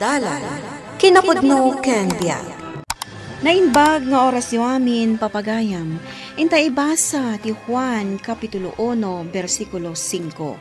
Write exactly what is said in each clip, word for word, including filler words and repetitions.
Dalan, kinapudno ken biag. Naimbag nga orasyo amin, papagayam, inta ibasa ti Juan Kapitulo uno, bersikulo singko.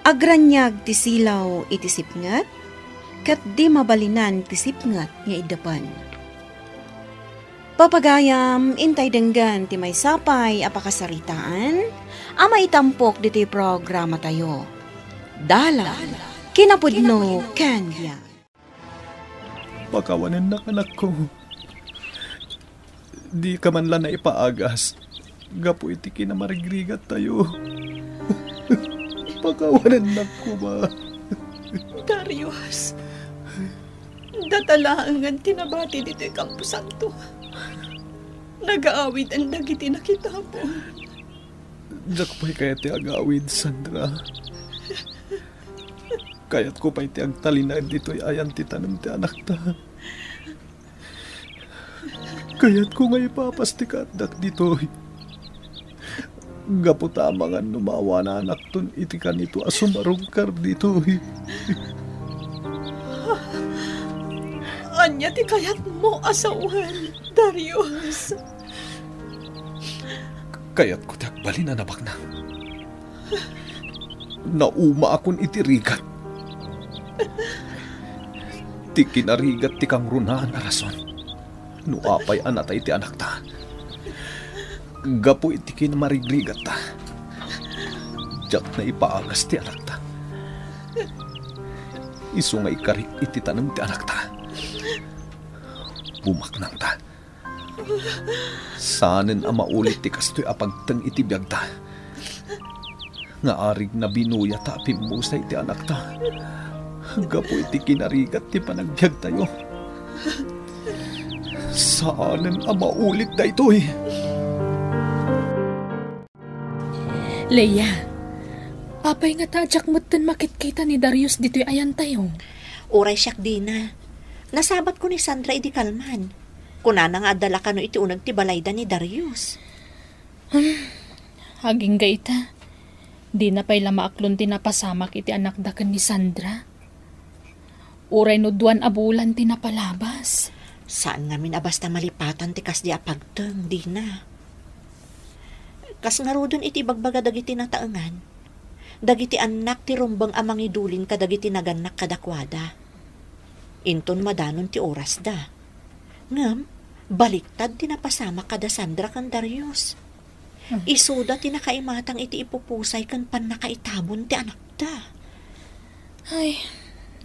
Agraniag ti silaw iti sipnget, ket di mabalinan ti sipnget nga iddepen. Papagayam, intay denggen ti maysa pay a pakasaritaan a maitampok ditoy programatayo. Dalan, kinapudno ken biag. Pakawanennak, anakko. Dika man la naipaagas gapu iti kinamarigrigattayo. Pakawanennak koma. Darius, data laengen ti nabati ditoy kamposanto. Nagaawiden dagiti nakitapon. Diak pay kayat ti agawid, Sandra. Kayatko pay ti agtalinaed ditoy ayan ti tanem ti anakta. Kayatko nga ipapas ti kaatdak ditoy. Gapu ta amangan no maawananakton iti kanito a sumarungkar ditoy. Ania ti kayatmo a sawen, Darius? Kayatko ti agbalin a nabaknang. Naumaakon iti rigat. Ti kinarigat ti kangrunaan a rason no apay a natay ti anakta. Gapu iti kinamarigrigatta, diak naipaagas ti anakta. Isu nga ikarik iti tanem ti anakta, bumaknangta. Saanen a maulit ti kastoy a pagteng iti biagta. Nga arig nabinuyata a pimmusay ti anakta. Gapu iti kinarigat ti panagbiagtayo. Saanen a maulit daytoy. Leia, apay ngata a diak metten makitkita ni Darius ditoy ayantayo? Uray siak, Dina. Nasabatko ni Sandra idi kalman. Kunana nga adda la kano iti uneg ti balayda ni Darius. Hmm, agingga ita. Dina pay la maaklon ti napasamak iti anakda ken ni Sandra. Uray no duan a bulan ti napalabas. Saan ngamin a basta malipatan ti kasdi a pagteng, Dina. Kas ngaruden iti ibagbaga dagiti nataengan, dagiti annak ti rumbeng a mangidulin kadagiti nagannak kadakuada. Inton madanon ti orasda. Ngem, baliktad ti napasamak kada Sandra ken Darius. Hmm. Isuda ti nakaimatang iti ipupusay ken pannakaitabon ti anakda. Ay,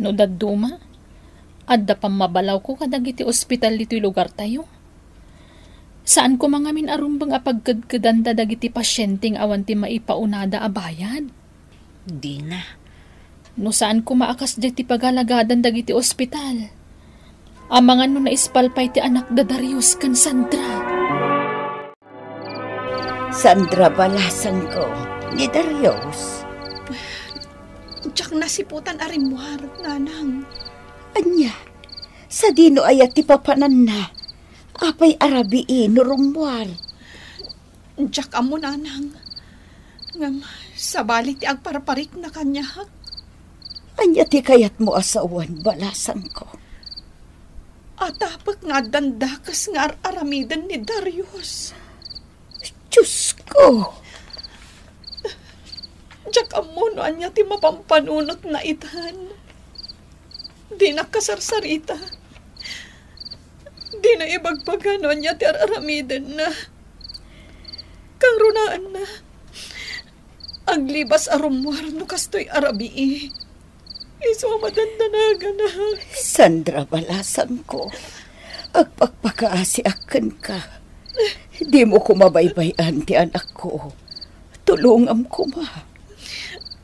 no dadduma, adda pammabalawko kadagiti ospital ditoy lugartayo. Saan koma ngamin a rumbeng a pagkedkedanda dagiti pasiente nga awan ti maipaunada a bayad. Dina. No saan koma a kasdiay ti pagalagadan dagiti ospital, amangan no naispal pay ti anakda Darius ken Sandra. Sandra, balasangko, ni Darius. Diak nasiputan a rimmuar, nanang. Ania? Sadino aya ti papananna? Apay a rabii no rummuar? Diak ammo, nanang. Ngem sabali ti agparparikna kaniak. Ania ti kayatmo a sawen, balasangko? Atapek nga addan dakes nga ar-aramiden ni Darius. Diosko! Diak ammo no ania ti mapampanunotna itan. Dinak kasarsarita. Dina ibagbaga no ania ti ar-aramidenna. Kangrunaanna, aglibas a rummuar no kastoy a rabii. Isu a madandanaganak. Sandra, balasangko, agpakpakaasiak kenka. Dimo koma baybay-an ti anakko. Tulongam koma.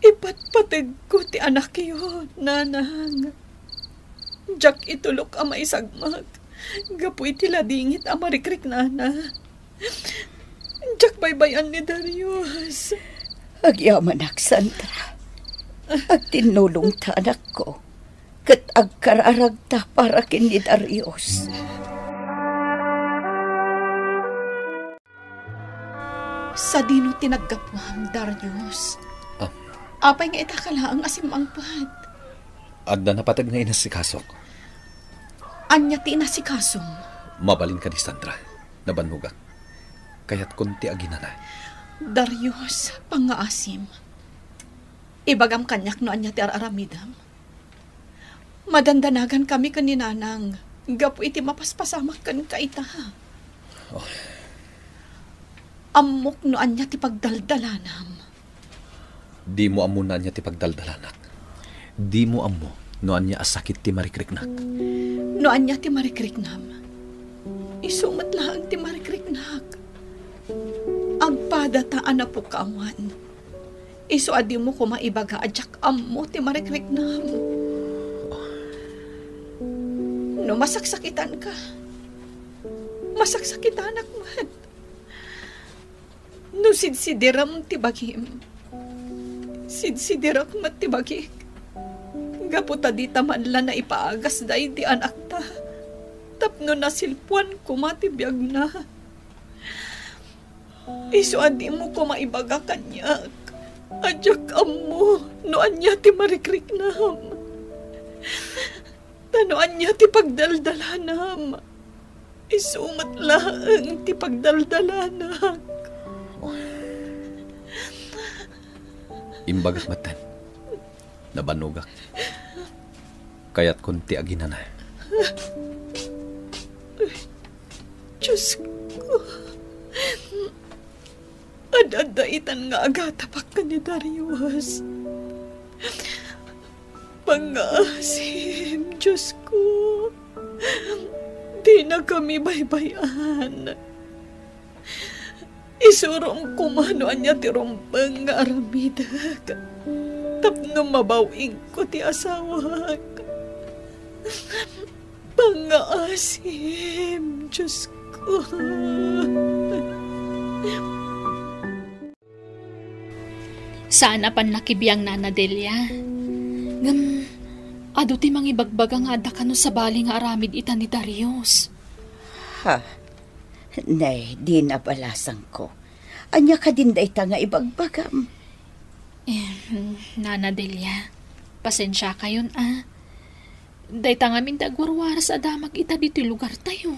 Ipatpategko ti anakyo, nanang. Diak itulok a maisagmak gapu iti ladingit a marikriknana. Diak baybay-an ni Darius. Agyamanak, Sandra. Agtinnulongta, anakko, ket agkararagta para ken ni Darius. Sadino ti naggapuam, Darius? Ah. Apay nga ita ka laeng a simmangpet? Adda napateg nga inasikasok. Ania ti inasikasom? Mabalin kadi, Sandra. Nabannogak. Kayatkon ti aginana. Darius, pangngaasim. Ibagam kaniak no ania ti ar-aramidem. Madandanagankami ken ni Nanang gapu iti mapaspasamak kenka ita. Oh. Ammok no ania ti pagdaldalanam. Dimo ammo no ania ti pagdaldalanak. Dimo ammo no ania a sakit ti marikriknak. No ania ti marikriknam, isu met laeng ti marikriknak. Agpadata a napukawan. Isu a dimo koma ibaga a diak ammo ti marikriknam. No masaksakitanka, masaksakitanak met. No sidsidirem ti bagim, sidsidirak met ti bagik. Gapu ta dita man la naipaagas daydi anakta, tapno nasilpuan koma ti biagna. Isu a dimo koma ibaga kaniak a diak ammo no ania ti marikriknam. Ta no ania ti pagdaldalanam, isu met laeng ti pagdaldalanak. Imbagak metten. Nabannogak. Kayatkon ti aginana. Diosko. Ad-adda itan nga agatapak ken ni Darius. Pangngaasim, Diosko. Dinakami baybay-an. Isurom koma no ania ti rumbeng nga aramidek tapno mabaw-ingko ti asawak. Pangngaasim, Diosko. Saan a pannakibiang, Nana Delia. Ngem, adu ti mangibagbaga nga adda kano sabali nga aramid ita ni Darius. Ha? Nay, Dina, balasangko. Ania kadin dayta nga ibagbagam? Eh, Nana Delia, pasensiakayon a. Dayta ngamin ti agwarwaras a damag ita ditoy lugartayo.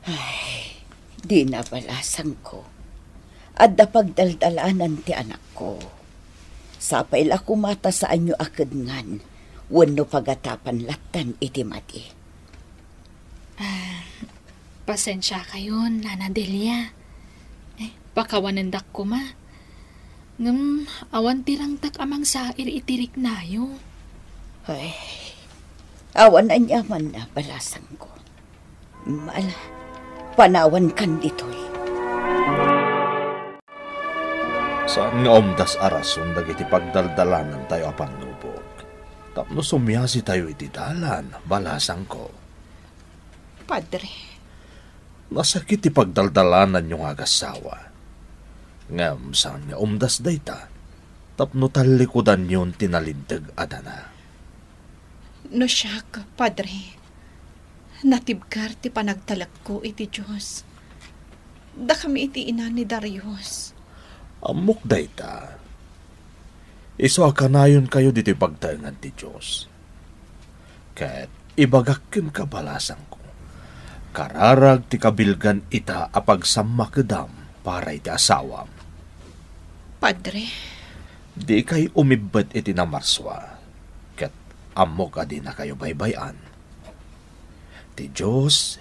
Ay, Dina, balasangko. Adda pagdaldalanan ti anakko. Sapay la koma ta saanyo a kedngan wenno pagatapan lattan iti madi. Ah, pasensiakayon, Nana Delia. Eh, pakawanendak koma. Ngem awan ti rangtak a mangsair iti riknayo. Ay, awan aniamanna, balasangko. Ala, panawankan ditoy. Saan nga umdas a rason dagiti pagdaldalanantayo a pannubog tapno sumiasitayo iti dalan, balasangko. Padre. Nasakit ti pagdaldalananyo nga agassawa. Ngem saan nga umdas dayta tapno tallikudanyon ti nalinteg a dana. No siak, Padre, natibker ti panagtalekko iti Dios. Dakami iti ina ni Darius. Ammok dayta. Isu a kanayonkayo ditoy pagtaengan ti Dios. Ket ibagak kenka, balasangko, kararag ti kabilgan ita a pagsammakedam para iti asawam. Padre. Dikay umibbet iti namarsua, ket ammok a dinakayo baybay-an. Ti Dios,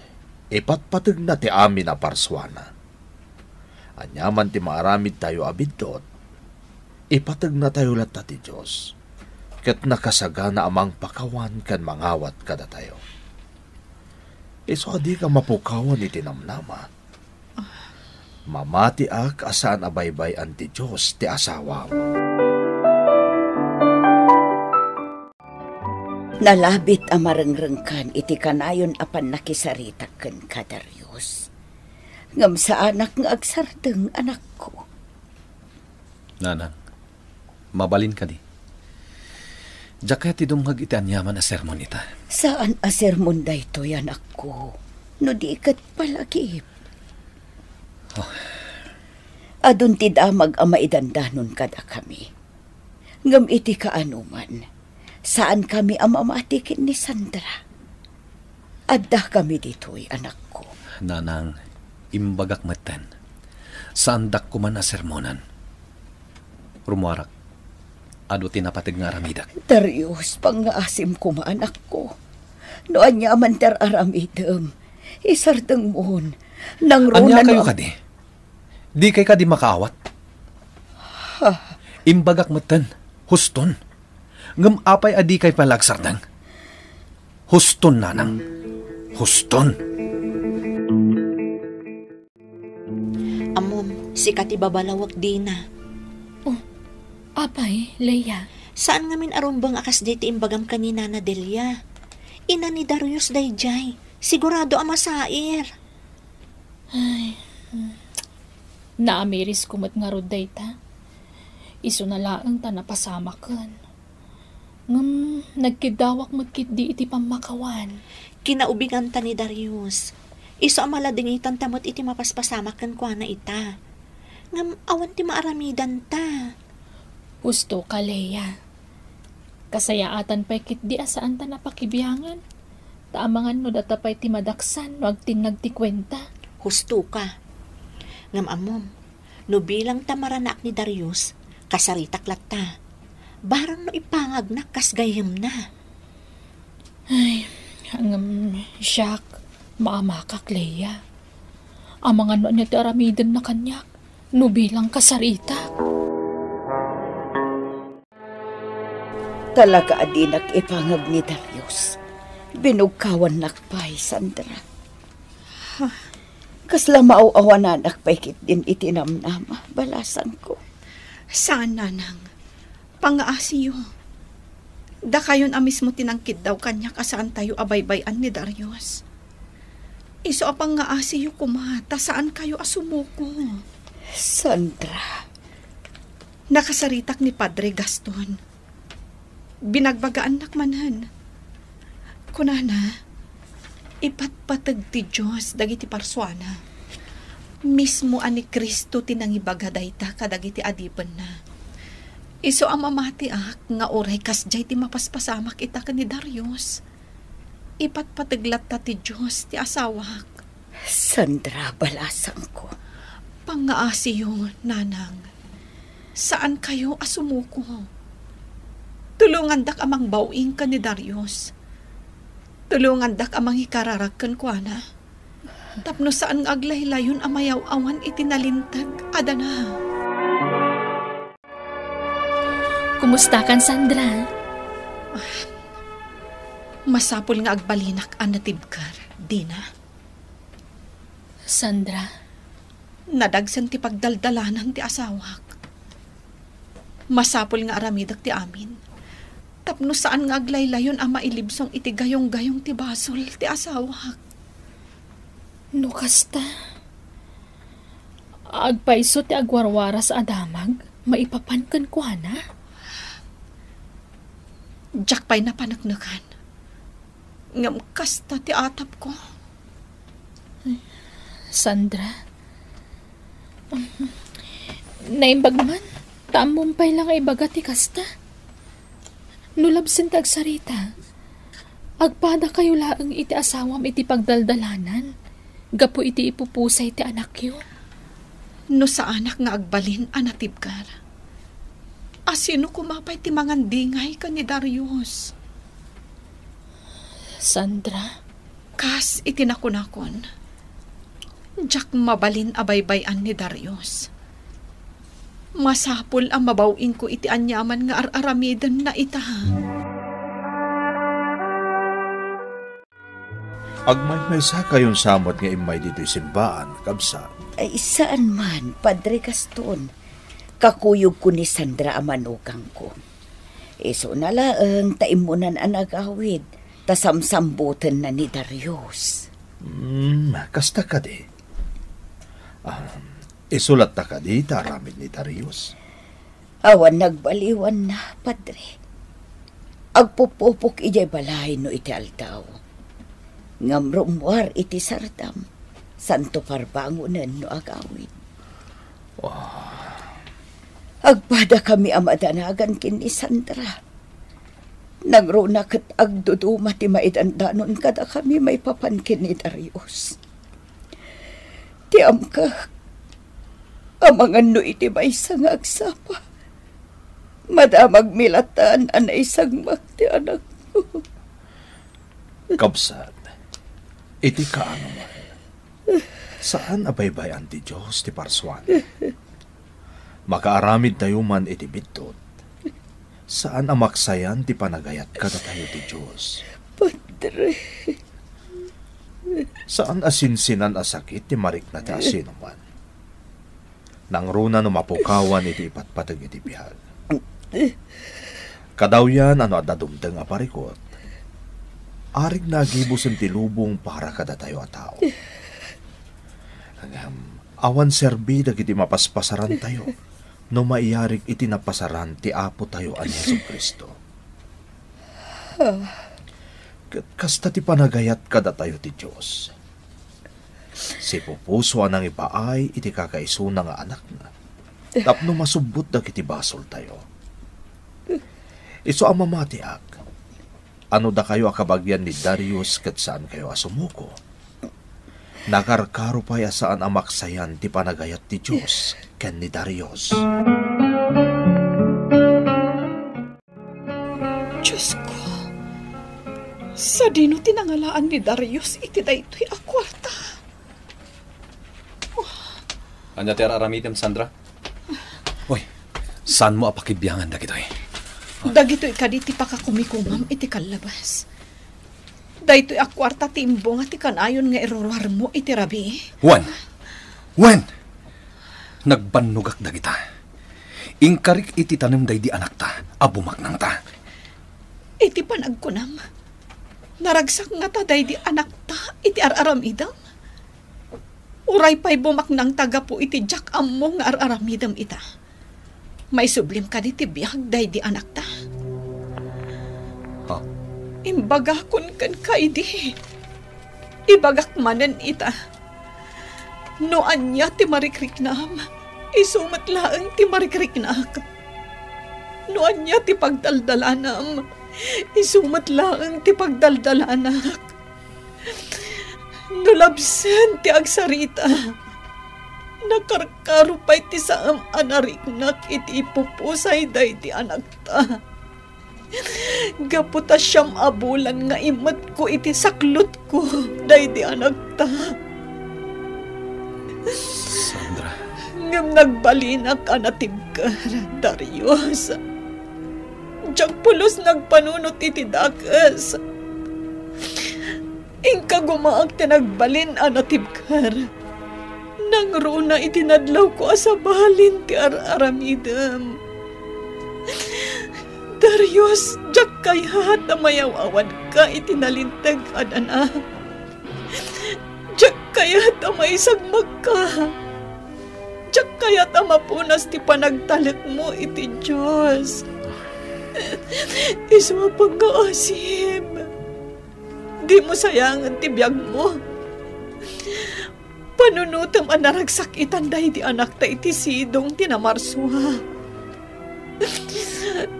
ipatpategna ti amin a parsuana. Aniaman ti maaramidtayo a biddut, ipategnatayo latta ti Dios, ket nakasagana a mangpakawan ken mangawat kadatayo. Isu a dika mapukawan iti namnama. Mamatiak a saan a baybay-an ti Dios ti asawam. Nalabit a marengrengkan iti kanayon a pannakisaritak kenka, Darius. Ngem saanak nga agsardeng, anakko. Nanang, mabalin kadi? Diak kayat ti dumngeg iti aniaman a sermon ita. Saan a sermon daytoy, anakko, no di ket palagip. Oh. Adun ti damag a maidandanon kadakami. Ngem iti kaanoman, Saankami a mamati ken ni Sandra. Addakami ditoy, anakko. Nanang, imbagak metten. Saandak koman a sermonan. Rummuarak. Adu ti napateg nga aramidek. Darius, pangngaasim koma, anakko. No aniaman ti ar-aramidem, isardengmon. Nangruna. Ania kayo no kadi? Dikay kadi makaawat? Ha? Imbagak metten, huston. Ngem apay a dikay pay la agsardeng? Huston, nanang. Huston. Ammom, sika ti babalawek, Dina. Oh, apay, Leia? Saan ngamin a rumbeng a kasdiay ti imbagam ken ni Nana Delia. Ina ni Darius daydiay. Sigurado a masair. Ay, hmm. Naamirisko met ngarud dayta. Isuna laeng ta napasamaken. Ngem nagkiddawak met ketdi iti pammakawan. Kinaubinganta ni Darius. Isu a maladingitanta met iti mapaspasamak kenkuana ita. Ngem awan ti maaramidanta. Husto ka, Leia. Kasayaatan pay ketdi a saanta a pakibiangan. Ta amangan no data pay ti madaksan no agtinnag ti kuenta. Husto ka. Ngem ammom, no bilang ta maranaak ni Darius, kasaritak latta. Barang no ipangagnak kas gayyemna. Ay, ngem siak, maamakak, Leia. Amangan no ania ti aramidenna kaniak, no bilang kasaritak. Talaga a dinak ipangag ni Darius. Binugkawannak pay, Sandra. Kasla maaw-awananak pay ketdin iti namnama, balasangko. Saan, nanang. Pangngaasiyo. Dakayon a mismo ti nangkiddaw kaniak a saantayo a baybay-an ni Darius. Isu a pangngaasiyo koma, ta saankayo a sumuko. Sandra. Nakasaritak ni Padre Gaston. Binagbagaannak manen. Kunana, ipatpateg ti Dios dagiti parsuana. Mismo a ni Cristo ti nangibaga dayta kadagiti adipenna. Isu a mamatiak nga uray kasdiay ti mapaspasamak ita ken ni Darius, ipatpateg latta ti Dios ti asawak. Sandra, balasangko. Pangngaasiyo, nanang. Saankayo a sumuko. Tulongandak a mangbaw-ing ken ni Darius. Tulongandak a mangikararak kenkuana. Tapno saan nga aglaylayon a mayaw-awan iti nalinteg a dana. Kumustakan, Sandra? Masapul nga agbalinak a natibker, Dina. Sandra? Nadagsen ti pagdaldalanan ti asawak. Masapul nga aramidek ti amin. Tapno saan nga aglaylayon a mailibsong iti gayong-gayong ti basol ti asawak. No kasta, agpayso ti agwarwaras a damag maipapan kenkuana? Diak pay napaneknekan. Ngem kasta ti atapko. Sandra, naimbag man, ta ammom pay la nga ibaga ti kasta. No labsen ti agsarita, agpadakayo laeng iti asawam iti pagdaldalanan gapu iti ipupusay ti anakyo. No saanak nga agbalin a natibker, asino koma pay ti mangandingay ken ni Darius? Sandra? Kas iti nakunakon, diak mabalin a baybay-an ni Darius. Masapul a mabaw-ingko iti aniaman nga ar-aramidenna ita. Agmaymaysakayon sa met nga immay ditoy simbaan, kabsat. Ay, saan man, Padre Gaston. Kakuyogko ni Sandra a manugangko. Isuna laeng ta immunan a nagawid, ta samsambutenna ni Darius. Hmm, kasta kadi. Ah, isu latta kadi ta aramid ni Darius? Awan nagbaliwanna, Padre. Agpupupok idiay balay no iti aldaw. Ngem rummuar iti sardam, santo parbangonen no agawid. Ah. Agpadakami a madanagan ken ni Sandra. Nangruna ket agduduma ti maidandanon kadakami maipapan ken ni Darius. Ti amkak, amangan no iti maysa nga agsapa, madamagmi latta a naisagmak ti anakko. Kabsat, iti kaano man, saan a baybay-an ti Dios ti parsuana. Makaaramidtayo man iti biddut, saan a maksayan ti panagayat kadatayo ti Dios. Padre. Saan a sinsinan a sakit ti marikna ti asinoman. Nangruna no mapukawan iti ipatpateg iti biag. Kadawyan a no adda dumteng a parikut, arig nagibusen ti lubong para kadatayo a tao. Ngem awan serbi dagiti mapaspasarantayo no maiyarig iti napasaran ti Apotayo a ni Jesu-Cristo. Ket kasta ti panagayat kadatayo ti Dios. Sipupuso a nangipaay iti kakaisuna nga Anakna tapno masubbot dagiti basoltayo. Isu a mamatiak, a no dakayo a kabagian ni Darius ket saankayo a sumuko, nakarkaro pay a saan a maksayan ti panagayat ti Dios ken ni Darius. Diosko, sadino ti nangalaan ni Darius iti daytoy a kuarta? Ania ti ar-aramidem, Sandra? Uy, saanmo a pakibiangan dagitoy? Dagitoy kadi ti pakakumikomam iti kallabas. Daytoy a kuarta ti imbunga ti kanayon nga iruruarmo iti rabii. Wen! Wen! Nagbannogak dagita. Inkarik iti tanem daydi anakta a bumaknangta. Iti panagkunam, naragsak ngata daydi anakta iti ar-aramidem? Uray pay bumaknangta gapu iti diak ammo nga ar-aramidem ita. Maisublim kadi ti biag daydi anakta? Ha? Imbagakon kenka idi. Ibagak manen ita. No ania ti marikriknam, isu met laeng ti marikriknak. No ania ti pagdaldalanam, isu met laeng ti pagdaldalanak. No labsen ti agsarita, nakarkaro pay ti saem a nariknak iti ipupusay daydi anakta. Gapu ta siam a bulan nga imetko iti saklotko daydi anakta. Sandra. Ngem nagbalinak a natibker, Darius. Diak pulos nagpanunot iti dakes. Inka gumaak ti nagbalin a natibker. Nangruna iti nadlawko a sabalin ti ar-aramidem. Darius, diak kayat a mayaw-awanka iti nalinteg a dana. Diak kayat a maisagmakka. Diak kayat a mapunas ti panagtalekmo iti Dios. Isu a pangngaasim. Dimo sayangen ti biagmo. Panunotem a naragsak itan daydi anakta iti sidong ti namarsua.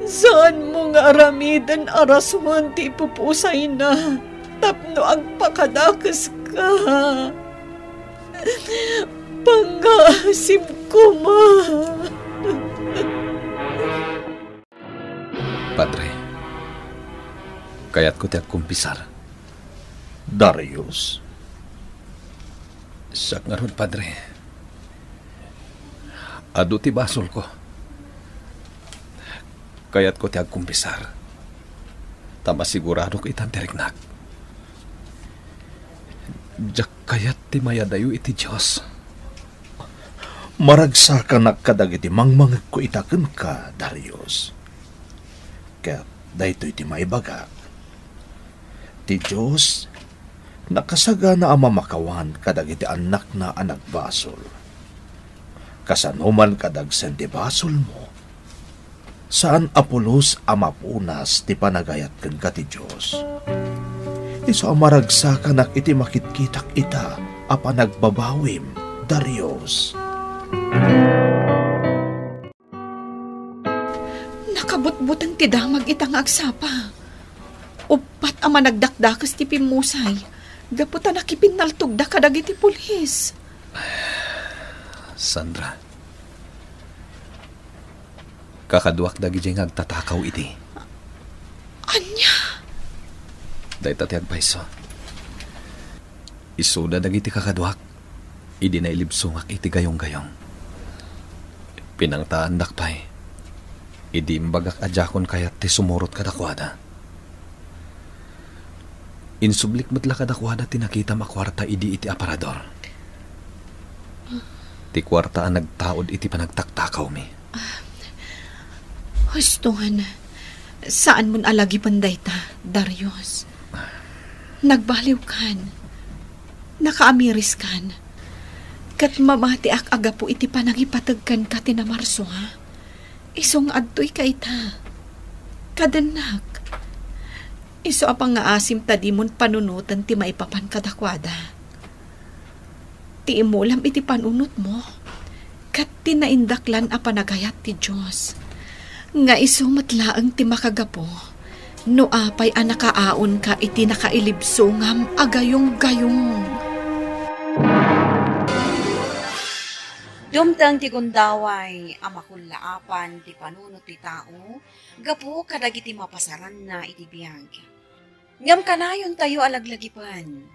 Saanmo nga aramiden a rason ti ipupusayna tapno agpakadakeska. Pangngaasim koma. Padre, kayatko ti agkumpisar. Darius. Siak ngarud, Padre. Adu ti basolko. Kayatko ti agkumpisar. Ta masiguradok itan ti riknak. Diak kayat ti mayadayo iti Dios. Maragsakanak kadagiti mangmangegko ita kenka, Darius. Ket daytoy ti maibagak. Ti Dios nakasagana a mamakawan kadagiti annakna a nagbasol. Kasano man kadagsen ti basolmo, saan a pulos a mapunas ti panagayat kenka ti Dios. Isu a maragsakanak iti makitkitak ita a panagbabawim, Darius. Nakabutbuteng ti damag ita nga agsapa. Ket a managdakdakes ti pimmusay, gapu ta nakipinnaltogda kadagiti pulis. Sandra, kakaduak dagiti nga agtatakaw idi. Ania? Dayta ti agpayso. Isuda dagiti kakaduak idi nailibsongak iti gayonggayong. Pinangtaandak pay idi imbagak a diakon kayat ti sumurot kadakuada. Insublik met la kadakuada ti nakitam a kuarta idi iti aparador. Ti kuarta a nagtaud iti panagtaktakawmi. Huston, saanmon a lagipen dayta, Darius. Nagbaliwkan. Nakaamiriskan. Ket mamatiak a gapu iti panangipateg kenka ti Namarsua. Isu nga adtoyka ita. Kadennak. Isu a pangngaasim ta dimon panunoten ti maipapan kadakuada. Ti imulam iti panunotmo, ket ti naindaklan a panagayat ti Dios, nga isu met laeng ti makagapu no apay a nakaaonka iti nakailibsongam a gayonggayong. Dumteng ti gundaway a makullaapan ti panunot ti tao gapu kadagiti mapasaranna iti biag. Ngem kanayontayo a laglagipen.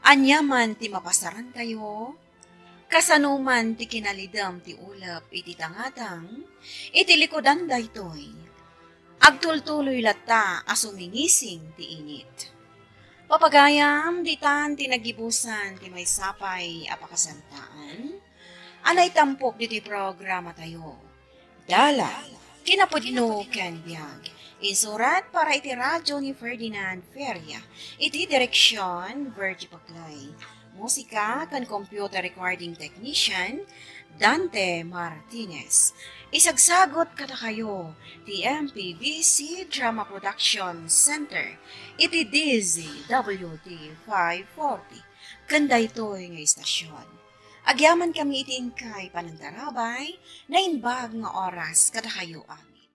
Ania man ti mapasarantayo, kasano man ti kinalidem ti ulep iti tangatang, iti likudan daytoy, agtultuloy latta a sumingising ti init. Papagayam, ditan ti nagibusan ti maysa pay a pakasantaan a naitampok ditoy programatayo. Dalan, kinapudno ken biag. Insurat para iti radyo ni Ferdinand Feria. Iti direksyon, Virgie Paclay. Musika ken computer recording technician, Dante Martinez. Isagsagot kadakayo ti M P B C Drama Production Center iti D Z W T five forty. Ken daytoy nga istasyon. Agyamankami iti inkay panagdarabay, naimbag nga oras kadakayo a